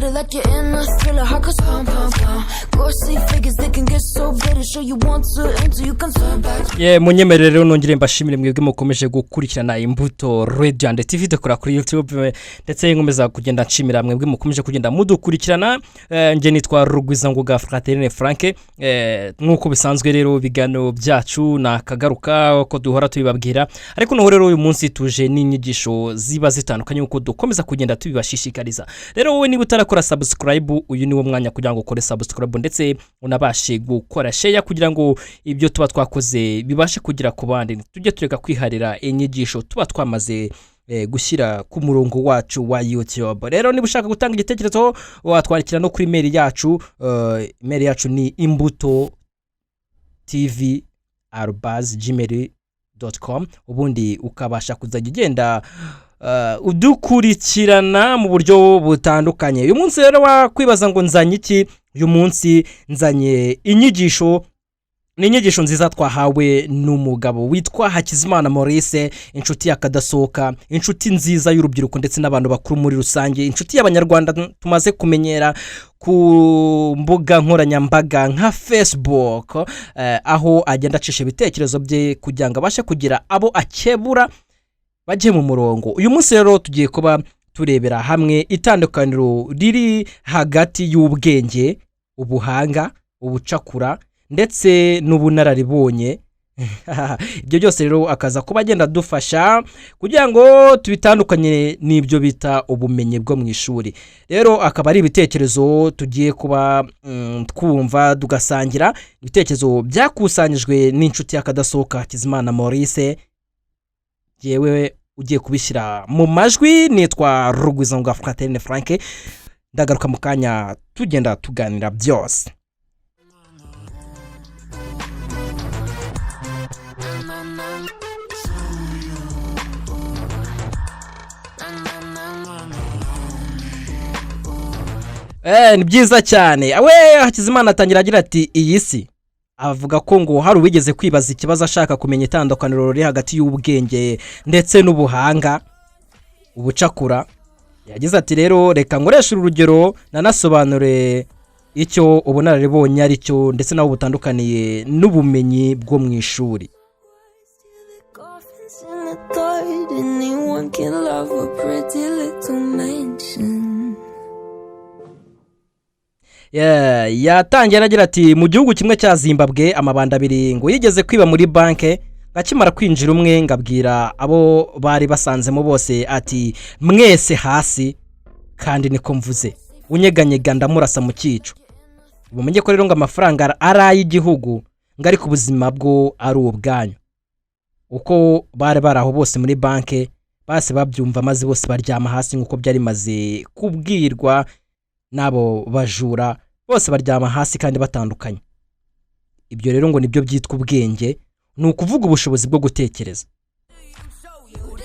Glitter like you're in a thriller. Heart goes pum pum pum. Ghostly figures, they can get so bitter. Show you want to enter, you can turn back. Ye, munyemerere rero nongere mbashimire mwebwe mukomeje gukurikirana Imbuto Radio and TV dukora kuri YouTube, ndetse nkomeza kugenda nshimira mwebwe mukomeje kugenda mudukurikirana. Njye nitwa Rugwizangoga Fraterine Frank. Nk'uko bisanzwe rero, ibiganiro byacu ni akagaruka ko duhora tubibabwira, ariko noneho rero uyu munsi tuje n'inyigisho ziba zitandukanye nk'uko dukomeza kugenda tubibashishikariza. Rero wowe niba utarakora subscribe, uyu ni wo mwanya kugira ngo ukore subscribe, ndetse unabashe gukora share kugira ngo ibyo tuba twakoze bibashe kugera ku bandi. Tujye tureka kwiharira inyigisho tuba twamaze gushyira ku murongo wacu wa YouTube. Rero niba ushaka gutanga igitekerezo, watwandikira no kuri email yacu. Email yacu ni imbutotv@gmail.com, ubundi ukabasha kuzajya ugenda udukurikirana mu buryo butandukanye. Uyu munsi rero wakwibaza ngo nzanye iki? Uyu munsi nzanye inyigisho, ni inyigisho nziza twahawe n'umugabo witwa Hakizimana Maurice, inshuti y'akadasohoka, inshuti nziza y'urubyiruko ndetse n'abantu bakuru muri rusange, inshuti y'Abanyarwanda tumaze kumenyera ku mbuga nkoranyambaga nka Facebook, aho agenda acisha ibitekerezo bye kugira ngo abashe kugira abo akebura bajye mu murongo. Uyu munsi rero tugiye kuba turebera hamwe itandukaniro riri hagati y'ubwenge, ubuhanga, ubucakura ndetse n'ubunararibonye. Ibyo byose rero akaza kuba agenda adufasha kugira ngo tubitandukanye n'ibyo bita ubumenyi bwo mu ishuri. Rero akaba ari ibitekerezo tugiye kuba twumva, tugasangira ibitekerezo byakusanyijwe n'inshuti y'akadasohoka Hakizimana Maurice. Yewe, ugiye kubishyira mu majwi nitwa Rugwizangoga Fraterine Frank. Ndagaruka mu kanya tugenda tuganira byose. Ni byiza cyane. We Hakizimana atangira agira ati: "Iyi si." Avuga ko ngo hari uwigeze kwibaza ikibazo ashaka kumenya itandukaniro riri hagati y'ubwenge ndetse n'ubuhanga, ubucakura. Yagize ati: "Rero reka nkoreshe urugero nanasobanure icyo ubunararibonye ari cyo, ndetse n'aho butandukaniye n'ubumenyi bwo mu ishuri." Coffins in the dark, anyone can love a pretty little mansion. Yeah, yatangiye aragira ati: "Mu gihugu kimwe cya Zimbabwe, amabanda abiri ngo yigeze kwiba muri banke. Akimara kwinjira, umwe ngo abwira abo bari basanzemo bose ati: 'Mwese hasi, kandi niko mvuze, unyeganyega ndamurasa mu cyico.' Mumenye ko rero ngo amafaranga ari ay'igihugu, ngo ariko ubuzima bwo ari ubwanyu." Uko bari bari aho bose muri banke base babyumva, maze bose baryama hasi nk'uko byari bimaze kubwirwa n'abo bajura. Bose baryama hasi kandi batandukanye. Ibyo rero ngo nibyo byitwa ubwenge, ni ukuvuga ubushobozi bwo gutekereza. Could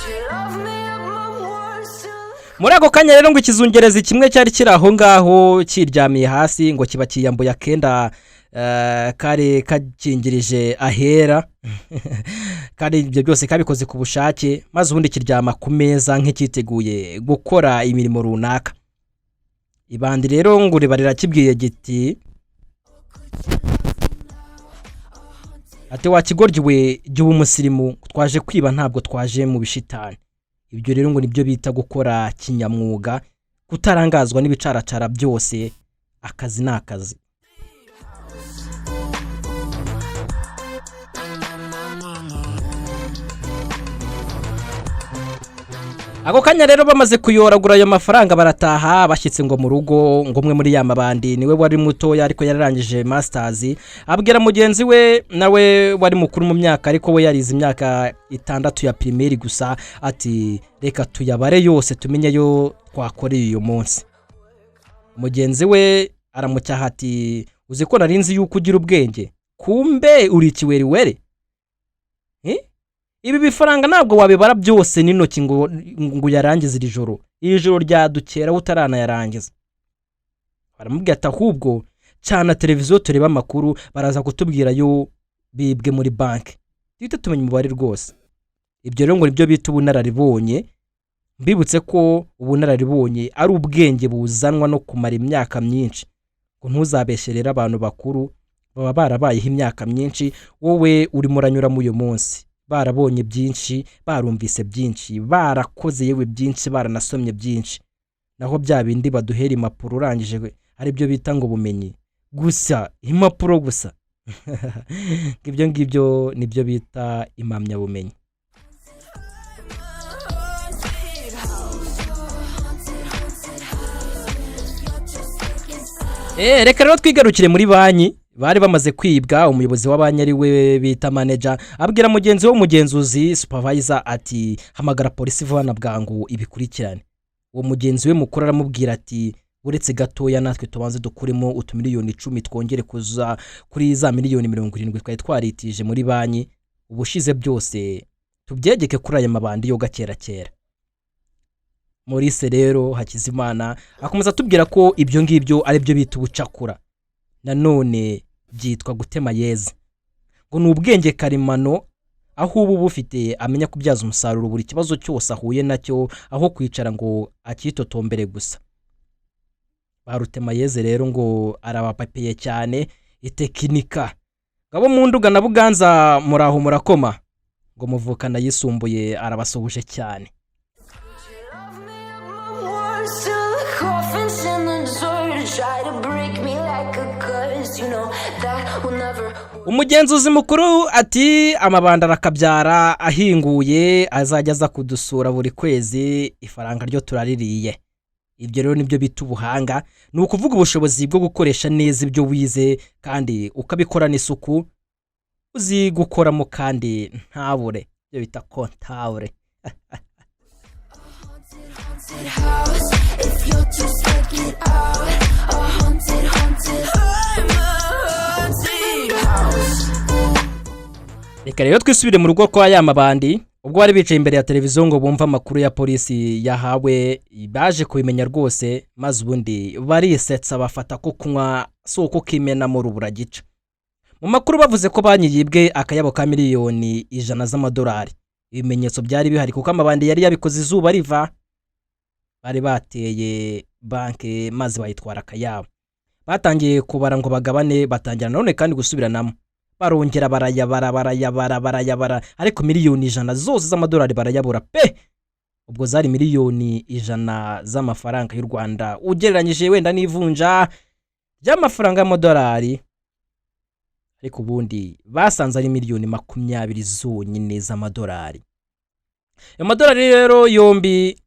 you love me at my worst till Muri ako kanya rero ngo ikizungerezi kimwe cyari kiri aho ngaho kiryamiye hasi ngo kiba kiyambuye akenda kari gakingirije ahera, kandi ibyo byose kabikoze ku bushake, maze ubundi kiryama ku meza nk'icyiteguye gukora imirimo runaka. Ibandi rero ngo riba rirakibwiye giti ati: "Wa kigoryi we, jya uba umusirimu, twaje kwiba, ntabwo twaje mu bishitani." Ibyo rero ngo nibyo bita gukora kinyamwuga, kutarangazwa n'ibicaracara byose, akazi ni akazi. Ako kanya rero bamaze kuyoragura ayo mafaranga, barataha. Bashyitse ngo mu rugo, ngo umwe muri ya mabandi, niwe wari mutoya ariko yararangije masters, abwira mugenzi we nawe wari mukuru mu myaka, ariko we yarize imyaka 6 ya primaire gusa, ati: "Reka tuyabare yose tumenye ayo twakoreye uyu munsi." Mugenzi we aramucyaha ati: "Uzi ko nari nzi yuko ugira ubwenge, kumbe uri ikiweriwere? Eh? Ibi bifaranga ntabwo wabibara byose n'intoki ngo uyarangize iri joro. Iri joro ryadukera utaranayarangiza." Baramubwira ati: "Ahubwo cana televiziyo turebe amakuru, baraza kutubwira yo bibwe muri banki, duhite tumenya umubare rwose." Ibyo rero ngo nibyo bita ubunararibonye. Mbibutse ko ubunararibonye ari ubwenge buzanwa no kumara imyaka myinshi. Ngo ntuzabeshye rero abantu bakuru, baba barabayeho imyaka myinshi wowe urimo uranyuramo uyu munsi, barabonye byinshi, barumvise byinshi, barakoze yewe byinshi, baranasomye byinshi. Naho bya bindi baduhera impapuro urangije, aribyo bita ngo ubumenyi gusa, impapuro gusa, ibyo ngibyo nibyo bita impamyabumenyi. Reka rero twigarukire muri banki. Bari bamaze kwibwa. Umuyobozi wa banki, ari we bita manager, abwira mugenzi we w'umugenzuzi, supervisor, ati: "Hamagara polisi vuba na bwangu ibikurikirane." Uwo mugenzi we mukuru aramubwira ati: "Uretse gatoya natwe tubanze dukuremo utumiliyoni 10, twongere kuza kuri za miliyoni 70 twari twaritije muri banki ubushize, byose tubyegeke kuri aya mabandi yo gakera kera." Maurice rero Hakizimana akomeza atubwira ko ibyo ngibyo ari byo bita ubucakura, nanone byitwa gutema yeze. Ngo ni ubwenge karemano, aho uba bufite amenya kubyaza umusaruro buri kibazo cyose ahuye nacyo, aho kwicara ngo akitotombere gusa. Ba Rutemayeze rero ngo arabapapeye cyane itekinika. Ngabo mu Nduga na Buganza, muraho murakoma. Ngo muvukana yisumbuye arabasuhuje cyane. Till the coffin's in the dirt. Try to break me like a curse. You know that will never. Umugenzuzi mukuru ati: "Amabanda arakabyara ahinguye, azajya aza kudusura buri kwezi, ifaranga ryo turaririye." Ibyo rero nibyo bita ubuhanga, ni ukuvuga ubushobozi bwo gukoresha neza ibyo wize kandi ukabikorana isuku, uzi gukoramo kandi ntabure, ibyo bita comptable. Haunted house. If you're too scared, get out. A haunted, haunted. I'm a haunted house. Reka rero twisubire mu rugo kwa ya mabandi. Ubwo bari bicaye imbere ya televiziyo ngo bumve amakuru ya polisi yahawe, baje kubimenya rwose, maze ubundi barisetsa, bafata ko kunywa si uko kimenamo rubura gica. Mu makuru bavuze ko banki yibwe akayabo ka miliyoni 100 z'amadolari. Ibimenyetso byari bihari kuko amabandi yari yabikoze izuba riva. Bari bateye banki maze bayitwara akayabo. Batangiye kubara ngo bagabane, batangira nanone kandi gusubiranamo, barongera barayabara, barayabara, barayabara, ariko miliyoni 100 zose z'amadolari barayabura pe. Ubwo zari miliyoni 100 z'amafaranga y'u Rwanda, ugereranyije wenda n'ivunja ry'amafaranga y'amadolari, ariko ubundi basanze ari miliyoni 20 zonyine z'amadolari. Ayo madolari rero yombi,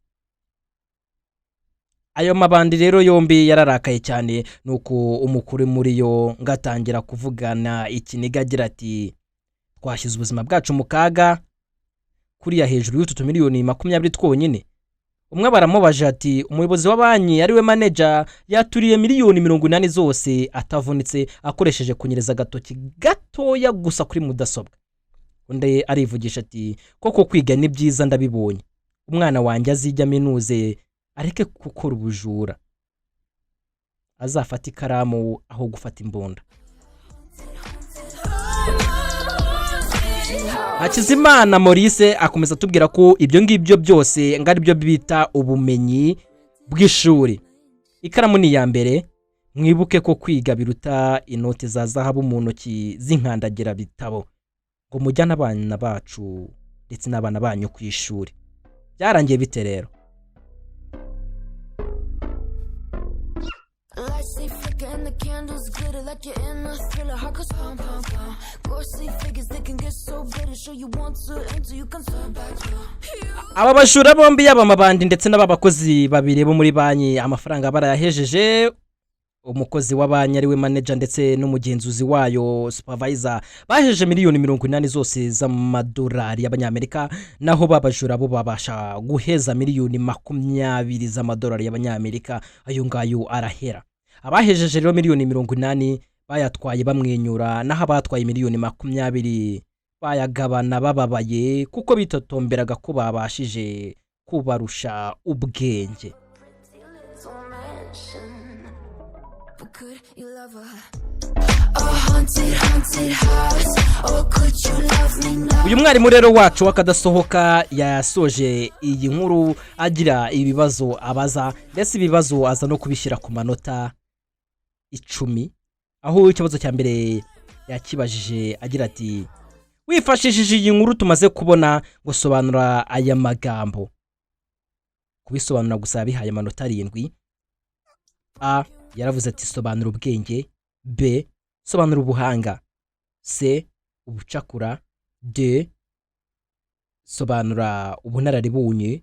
ayo mabandi rero yombi yararakaye cyane. Nuko umukuru muri yo ngatangira kuvugana ikiniga agira ati: "Twashyize ubuzima bwacu mu kaga kuriya hejuru y'utu tumiliyoni 20 twonyine." Umwe baramubaje ati: "Umuyobozi wa banki, ariwe manager, yaturiye miliyoni 80 zose atavunitse, akoresheje kunyereza agatoki gatoya gusa kuri mudasobwa." Undi arivugisha ati: "Koko kwiga ni byiza, ndabibonye. Umwana wanjye azijya aminuze, areke gukora ubujura, azafata ikaramu aho gufata imbunda." Hakizimana Maurice akomeza atubwira ko ibyo ngibyo byose ngo ari byo bita ubumenyi bw'ishuri. Ikaramu ni iya mbere. Mwibuke ko kwiga biruta inoti za zahabu mu ntoki z'inkandagirabitabo. Ngo mujyane abana bacu ndetse n'abana banyu ku ishuri. Byarangiye bite rero? Lights they flicker and the candles glitter like you're in a thriller. Heart goes pump, pump, pump. Ghostly figures, they can get so bitter. Show you want to enter, you can turn back. Aba bajura bombi, yaba amabandi ndetse n'aba bakozi babiri bo muri banki, amafaranga barayahejeje. Umukozi wa banki, ariwe manager, ndetse n'umugenzuzi wayo, supervisor, bahejeje miliyoni 80 zose z'amadolari y'abanyamerika, naho babajura bo babasha guheza miliyoni 20 z'amadolari y'abanyamerika. Ayo ngayo arahera. Abahejeje rero miliyoni 80 bayatwaye bamwenyura, naho abatwaye miliyoni 20 bayagabana bababaye, kuko bitotomberaga ko babashije kubarusha ubwenge. Pretty little mansion. But could you love a haunted, haunted house? Or could you love me now? Uyu mwarimu rero wacu w'akadasohoka yasoje iyi nkuru agira ibibazo abaza, ndetse ibibazo aza no kubishyira ku manota 10, aho ikibazo cya mbere yakibajije agira ati: "Wifashishije iyi nkuru tumaze kubona, gusobanura aya magambo." Kubisobanura gusa bihaye amanota 7. A yaravuze ati: "Sobanura ubwenge." B: "Sobanura ubuhanga." C: "Ubucakura." D: "Sobanura ubunararibonye."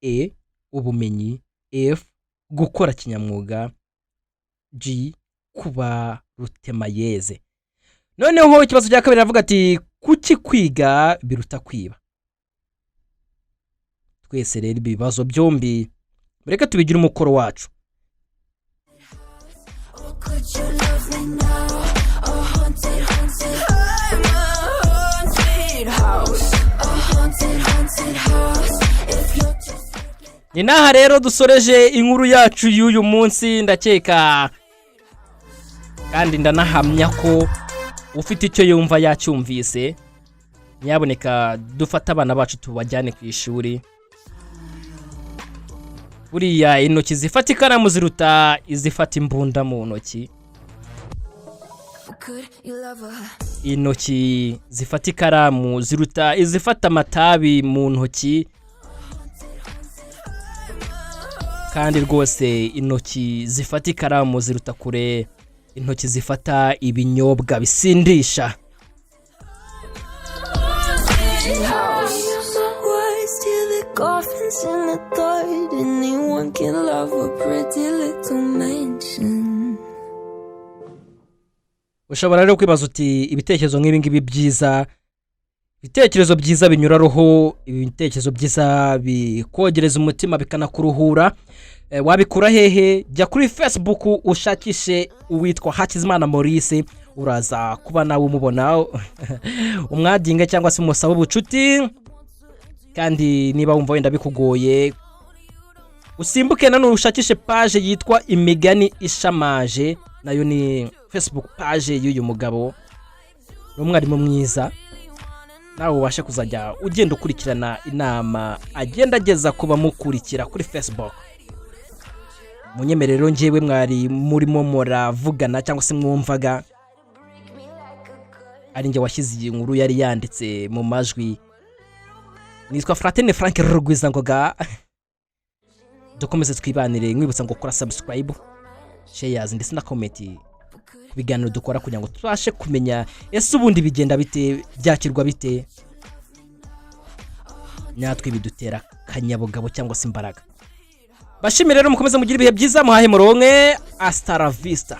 E: "Ubumenyi." F: "Gukora kinyamwuga." G: "Kuba rutemayeze." Noneho ikibazo cya kabiri aravuga ati: "Kuki kwiga biruta kwiba?" Twese rero ibi bibazo byombi mureke tubigire umukoro wacu. Or could you love me now? A haunted, haunted, I'm a haunted house. A haunted, haunted house. If you're just Ni n'aha rero dusoreje inkuru yacu y'uyu munsi. Ndakeka kandi ndanahamya ko ufite icyo yumva yacyumvise. Nyaboneka dufate abana bacu tubajyane ku ishuri. Buriya intoki zifata ikaramu ziruta izifata imbunda mu ntoki. Could you love her? Intoki zifata ikaramu ziruta izifata amatabi mu ntoki. Kandi rwose intoki zifata ikaramu ziruta kure intoki zifata ibinyobwa bisindisha. Use my words till the coffin's in the dirt. Anyone can love a pretty little mansion. Ushobora rero kwibaza uti: "Ibitekerezo nk'ibi ngibi byiza, ibitekerezo byiza binyura roho, ibitekerezo byiza bikogereza umutima bikanakuruhura, wabikura hehe?" Jya kuri Facebook ushakishe uwitwa Hakizimana Maurice, uraza kuba nawe umubona, umwadinga cyangwa se umusaba ubucuti. Kandi niba wumva wenda bikugoye, usimbuke nanone ushakishe page yitwa Imigani Ishamaje, nayo ni Facebook page y'uyu mugabo, ni umwarimu mwiza. Nawe ubashe kuzajya ugenda ukurikirana inama agenda ageza ku bamukurikira kuri Facebook. Munyemerero, ngewe mwari murimo muravugana cyangwa se mwumvaga ari njye washyize iyi nkuru yari yanditse mu majwi, nitwa Fratene Frank Rugwizangoga. Dukomeze twibanire. Nkwibutsa ngo kora subscribe, shares ndetse na comment ku biganiro dukora, kugira ngo tubashe kumenya ese ubundi bigenda bite, byakirwa bite. Natwe bidutera akanyabugabo cyangwa se imbaraga. Bashimire rero, mukomeze mugire ibihe byiza, muhahe muronke. Hasta la vista.